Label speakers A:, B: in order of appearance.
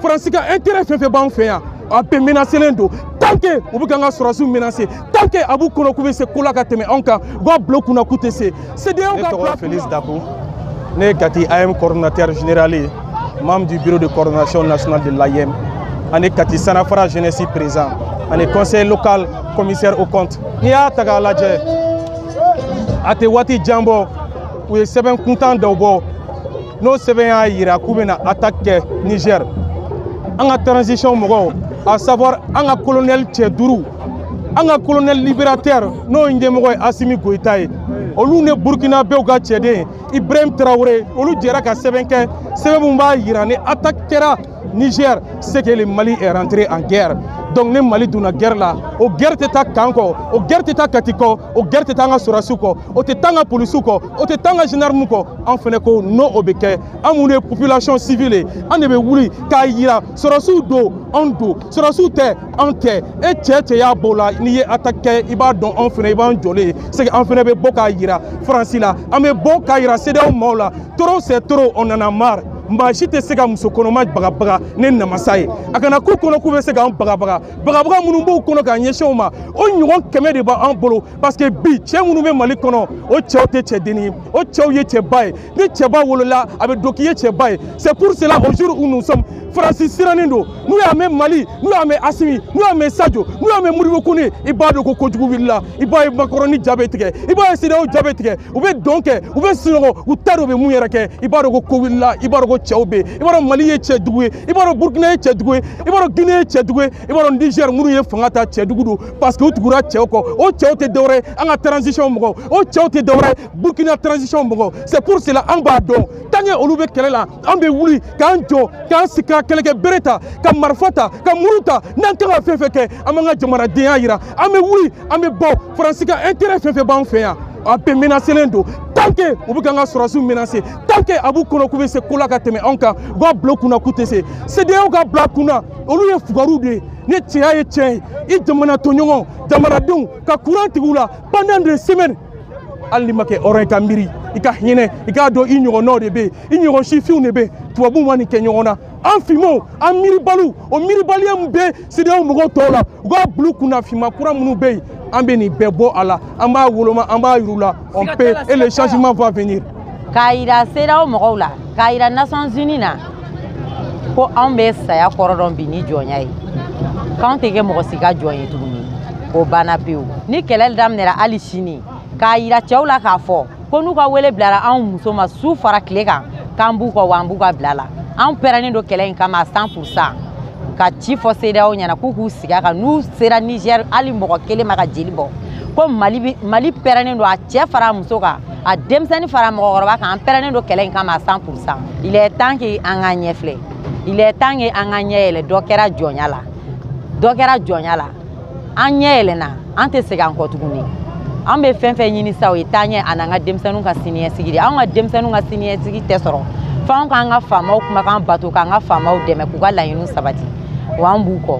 A: Faransi ka intérêt fɛn fɛn b'an fɛ yan, a bɛɛ menacelen don. Tant que u bɛ k'an ka sɔrɔdasiw menacer, tant que a b'u kɔnɔ k'u bɛ se ko la ka tɛmɛ anw kan, u k'a bila u kunna k'u tɛ se. CEDEAO ka
B: Ne tɔgɔ Félix Dabo, ne ye Kati AM coordonnateur général ye, membre du bureau de coordination nationale de l'AEEM, ani Kati Sanafara jeunesse président, ani conseil local commissaire au compte. N'i y'a ta k'a lajɛ, a tɛ waati jan bɔ, u ye sɛbɛn kuntan dɔw bɔ, n'o sɛbɛn y'a yira k'u bɛna attaque kɛ Niger. An ka transition mɔgɔw, à savoir an ka colonel cɛ 5, an ka colonel libérateur, n'o ye ɲɛmɔgɔ ye Assimi Goïta ye, olu ni Burkinabɛw ka cɛden Ibrahim Traoré, olu jɛra ka sɛbɛn kɛ, sɛbɛn mun b'a yira ni attaque kɛra Niger, c'est que le Mali est rentré en guerre. Donc ni Mali donna guerre la, o guerre tɛ taa kan kɔ, o guerre tɛ taa Kati kɔ, o guerre tɛ taa an ka sɔrɔdasiw kɔ, o tɛ taa an ka polisiw kɔ, o tɛ taa an ka gendarme kɔ. An fɛnɛ ko n'o o bɛ kɛ, an minnu ye population civile ye, an de bɛ wuli k'a yira sɔrɔdasiw don, anw don, sɔrɔdasiw tɛ, anw tɛ. E cɛ cɛ y'a bɔ o la, n'i ye attaque kɛ, i b'a dɔn anw fɛnɛ i b'an jɔlen ye. C'est que an fɛnɛ bɛ bɔ k'a yira Faransi la, an bɛ bɔ k'a yira CEDEAO maaw la. Trop c'est trop, on en a marre. Maa si tɛ se ka muso kɔnɔma bagabaga ni namasa ye. A kana k'u kɔnɔ k'u bɛ se k'an bagabaga. Bagabaga minnu b'u kɔnɔ k'a ɲɛsin u ma, o ɲɔgɔn 100 de b'an bolo, parce que bi cɛ minnu bɛ Mali kɔnɔ, o cɛw tɛ cɛdennin ye, o cɛw ye cɛba ye. Ni cɛba wolola, a bɛ dɔn k'i ye cɛba ye. C'est pour cela, au jour où nous sommes, Faransi sirannen don. N'u y'a mɛn Mali, n'u y'a mɛn Assimi, n'u y'a mɛn Sadio, n'u y'a mɛn Modibo Kone, i b'a dɔn ko kojugu wulila. I b'a ye Macron ja bɛ tigɛ, i b'a ye CEDEAO ja bɛ tigɛ, u bɛ dɔn kɛ, u bɛ sunɔgɔ, u t'a dɔn u bɛ mun yɛrɛ kɛ. I b'a dɔn ko ko wulila, i b'a dɔn ko cɛw bɛ yen, i b'a dɔn Mali ye cɛdugu ye, i b'a dɔn Burukina ye cɛdugu ye, i b'a dɔn Guinée ye cɛdugu ye, i b'a dɔn Niger minnu ye fanga ta cɛdugu don, parce que u tugura cɛw kɔ. O cɛw tɛ dɔwɛrɛ ye an ka transition mɔgɔw, o cɛw tɛ dɔwɛrɛ ye Burukina transition mɔgɔw. C'est pour cela an b'a dɔn, tant que olu bɛ kɛlɛ la, an bɛ wuli k'an jɔ, k'an sigi, ka kɛlɛkɛ bere ta, ka marifa ta, ka muru ta, n'an kan ka fɛn fɛn kɛ, an b'an ka jamanadenya yira, an bɛ wuli, an bɛ bɔ. Faransi ka intérêt fɛn fɛn b'an fɛ yan, a bɛɛ menacelen don. Tant que u bɛ k'an ka sɔrɔdasiw menacer, tant que a b'u kɔnɔ k'u bɛ se ko la ka tɛmɛ anw kan, u k'a bila u kunna k'u tɛ se. CEDEAO ka bila kunna, olu ye fugariw de ye. Ni cɛya ye tiɲɛ ye, i jamana tɔɲɔgɔn jamanadenw ka courant tigɛ u la pendant des semaines, hali n'i ma kɛ hɔrɔn ye ka miiri, i ka hinɛ, i k'a dɔn i ɲɔgɔnnaw de bɛ yen, i ɲɔgɔn sifinw de bɛ yen. Tubabuw ma nin kɛ ɲɔgɔn na. An finmanw, an miiribaliw, o miiribaliya min bɛ CEDEAO mɔgɔw tɔw la, u k'a bila u kunna, finman kura minnu bɛ yen, an bɛ nin bɛɛ bɔ a la, an b'a woloma, an b'a yir'u la, on peut et le changement va venir.
C: K'a yira CEDEAO mɔgɔw la, k'a yira Nations Unies na ko anw bɛ saya kɔrɔ dɔn bi ni jɔnya ye, k'anw tɛ kɛ mɔgɔ si ka jɔn ye tuguni, o banna pewu. Ni kɛlɛ daminɛra hali sini, k'a yira cɛw la k'a fɔ ko n'u ka wele bilara anw muso ma su fara tile kan, k'an b'u kɔ wa an b'u ka bila la. Anw pɛrɛnnen don kɛlɛ in kama 100%. Ka ci fɔ CEDEAO ɲɛna k'u k'u sigi a kan, n'u sera Niger hali mɔgɔ kelen ma ka jeli bɔ, ko Mali Mali pɛrɛnnen don, a cɛ fara a muso kan, a denmisɛnnin fara mɔgɔkɔrɔba kan, an pɛrɛnnen don kɛlɛ in kama 100%. Il est temps que an ka ɲɛ filɛ, il est temps que an ka ɲɛ yɛlɛ. Dɔ kɛra jɔnya la, dɔ kɛra jɔnya la, an ɲɛ yɛlɛnna, an tɛ segin an kɔ tuguni. An bɛ fɛn fɛn ɲini sa, o ye taaɲɛ a n'an ka denmisɛnninw ka siniɲɛsigi de. Anw ka denmisɛnninw ka siniɲɛsigi tɛ sɔrɔ f'anw k'an ka faamaw kumakan bato, k'an ka faamaw dɛmɛ k'u ka laɲiniw sabati, wa an b'u kɔ.